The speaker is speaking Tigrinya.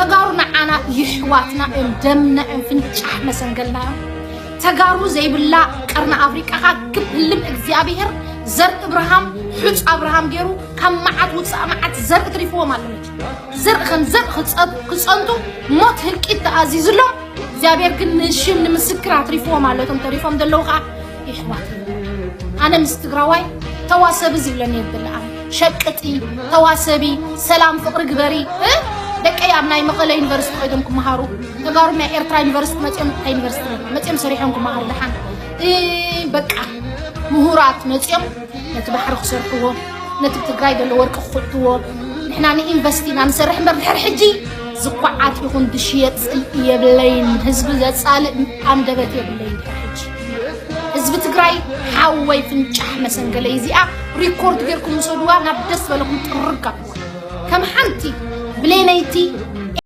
ተጋሩ ንዓና ይሕዋትና እዮም፣ ደምና እዮም፣ ፍንጫሕ መሰንገልና እዮም። ተጋሩ ዘይብላ ቀርኒ ኣፍሪቃ ክትህልም እግዚኣብሔር ዘር እብርሃም፣ ሑፅ ኣብርሃም ገይሩ ካብ መዓት ውፃእ መዓት ዘር እትሪፍዎም ኣለች። ዘር ከም ዘር ክፀ- ክፀንቱ ሞት ህልቂት ተኣዚዝሎም እግዚኣብሔር ግን ንሽም ንምስክር ኣትሪፍዎም ኣሎ። እቶም ተሪፎም ዘለዉ ከዓ ይሕዋት። ኣነ ምስ ትግራዋይ ተዋሰቢ ዝብለኒ የብልኣን። ሸቅጢ፣ ተዋሰቢ፣ ሰላም ፍቕሪ ግበሪ። እ? ደቀይ ኣብ ናይ መቐለ ዩኒቨርሲቲ ኮይዶም ክመሃሩ፣ ተጋሩ ናይ ኤርትራ ዩኒቨርሲቲ መፂኦም፣ እንታይ ዩኒቨርሲቲ መፂኦም ሰሪሖም ክመሃሩ ደሓን። እ፣ በቃ ምሁራት መፂኦም ነቲ ባሕሪ ክሰርሕዎ፣ ነቲ ትግራይ ዘሎ ወርቂ ክኹዕትዎ። ንሕና ንኢንቨስት ኢና ንሰርሕ እምበር ድሕር ሕጂ ዝኳዓት ይኹን ዝሽየጥ ጽልኢ የብለይን። ህዝቢ ዘጻልእ ኣንደበት የብለይን ድሕር ሕጂ። ህዝቢ ትግራይ ሓወይ ፍንጫሕ መሰንገለይ እዚኣ ሪኮርድ ጌርኩም ውሰድዋ፣ ናብ ደስ በለኩም ጥርግ ኣብዋ። ከም ሓንቲ ብሌነይቲ